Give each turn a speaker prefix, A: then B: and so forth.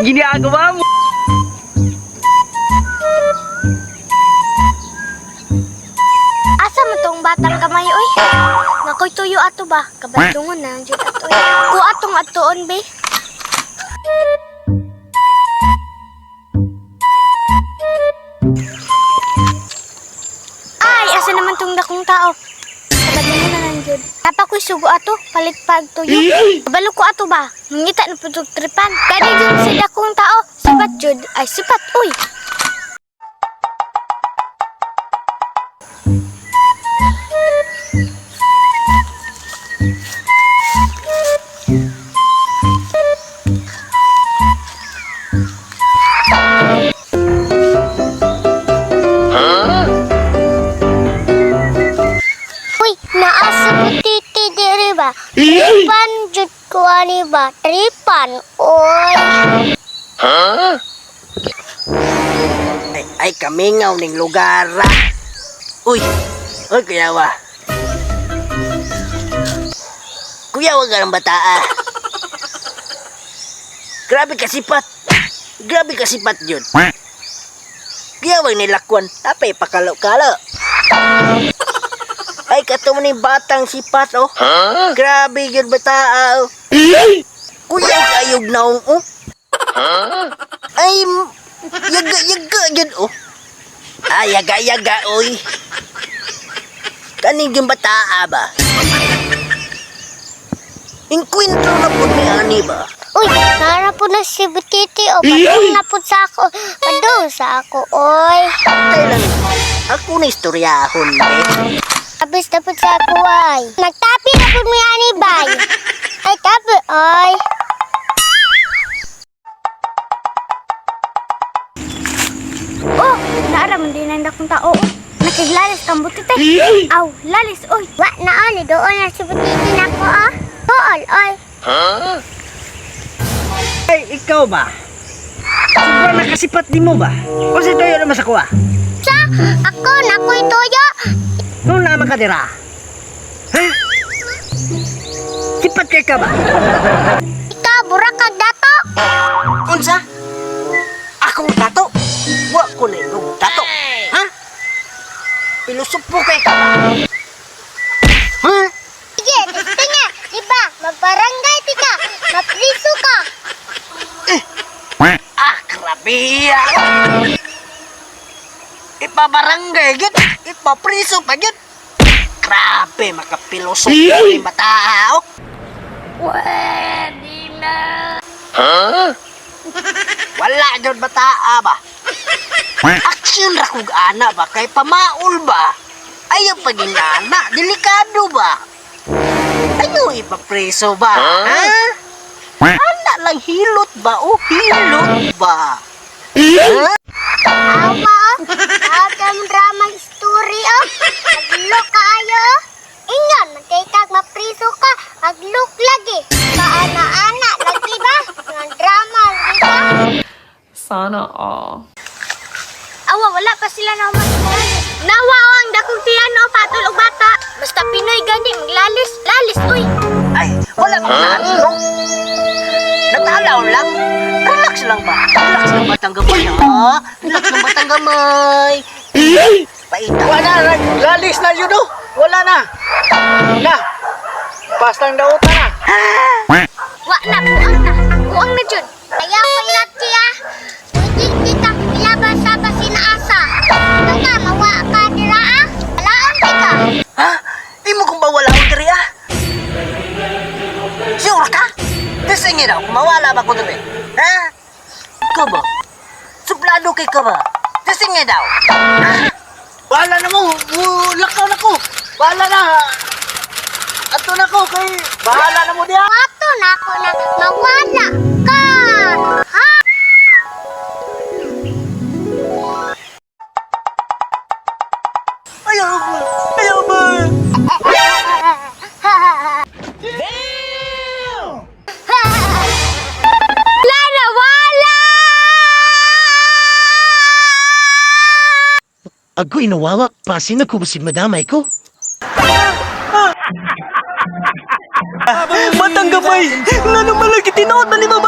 A: Ginagawa mo?
B: Asa mo tong batang kamay, oy? Nakoy tuyo ato ba? Kabadlungon na lang jud ato, oy. Ku atong atuon, be. Ay, asa naman tong dakong tao? Kabadlungon na lang jud. Napa ko'y sugo ato, palit pag tuyo. Kabalo ko ato ba? Mangita na pud og tripan. Kani jud sa dakong tao, sipat jud. Ay, sipat, oy. Uy, naasa ko titi diri ba? Tripan jud ko ani ba? Tripan, oy.
C: Ay, ay kamingaw ning lugar. Ah. Uy, uy, kuyawa. Kuyawa ka ng bata, ah. Grabe ka sipat. Grabe ka sipat yun. Kuyawa nilakwan, tapay pakalo-kalo. Ay, kato mo ni batang sipat, oh. Grabe yun bata, ah, oh. Kuyaw kayog naong, oh. Ay, yaga, yaga, yun, oh. Ah, yaga, yaga, oy. Kaning yung bata, ah, ba? Inkwentro na po ni ani ba?
B: Uy, nara po na si Butiti o padung na po sa ako. Padung sa ako, oy.
C: Tay lang, ako na istoryahon, be.
B: Tapos na po sa ako, ay. Nagtapi na po mi ani bay. Ay, tapi, oy. Oh, naara man din ang dakong tao. Oh. Nakiglalis kang butite. Aw, lalis, oy. Wa na ani doon na si Butiti nako, ah. Tuol, oy.
C: Ay, ikaw ba? Sobrang nakasipat din mo ba? O si Toyo naman sa kuha?
B: Sa ako nakoy toyo.
C: Nung naman ka dira? Ha? Sipat kay ka ba?
B: Ikaw burak kag dato.
C: Unsa? Akong dato? Wa ko na imong dato. Ha? Pilusupo kay ka ba? Ha?
B: Sige, tinga, di ba? Magbarangay ti ka, mapriso ka.
C: Ah, grabe ah. Ipabarangay gyud, ipapriso pa gyud. Grabe makapilosopo ni bata. Oh.
B: Pwede na.
C: Wala gyud bata ah, ba. Action ra kog ana ba kay pamaol ba? Ayaw paginana, delikado ba? Ayaw ipapreso ba? Ha? Ana lang hilot ba o hilot ba? Ha?
B: Awa, oh. Atam drama story, oh. Maglok ka ayo, oh. Ingon, magkay mapriso ka, maglok lagi. Paana-ana, lagi ba? Nga drama, lagi ba?
D: Sana all.
B: Awa, wala pa sila na maglalis. Nawa, oh, ang dakong tiyan, oh, patol og bata. Basta Pinoy gani, maglalis, lalis, uy.
C: Ay, wala kong naano. Natalaw lang. Relax lang ba? Relax lang ba tang gamay, ha? Relax lang ba tang gamay? Paita.
A: Wala na, lalis na yun oh. Wala na. Na. Pastang dauta na.
B: Wa na, buang na. Buang na jud. Ayaw ko ilatsi ah. Pwede kita ilabas sa basinaasa. Baka mawa ka dira ah. Alaon kita.
C: Ha? Imo kong bawala ko diri ah? Sure ka? Kasi nga daw, kung mawala ba ko diri? Ha? Ikaw ba? Suplado kay ka ba? Kasi nga daw.
A: Bahala na mo. Lakaw na ko. Bahala na. Ato na ko kay bahala na mo diha.
B: Wato na ako na mawala ka. Ha?
C: Ayaw ba? Ayaw ba?
B: Wala wala!
E: Agoy nawawa, pasin na ko si madamay ko.
A: Batang gamay. Ngano malagi tinuod na ni mo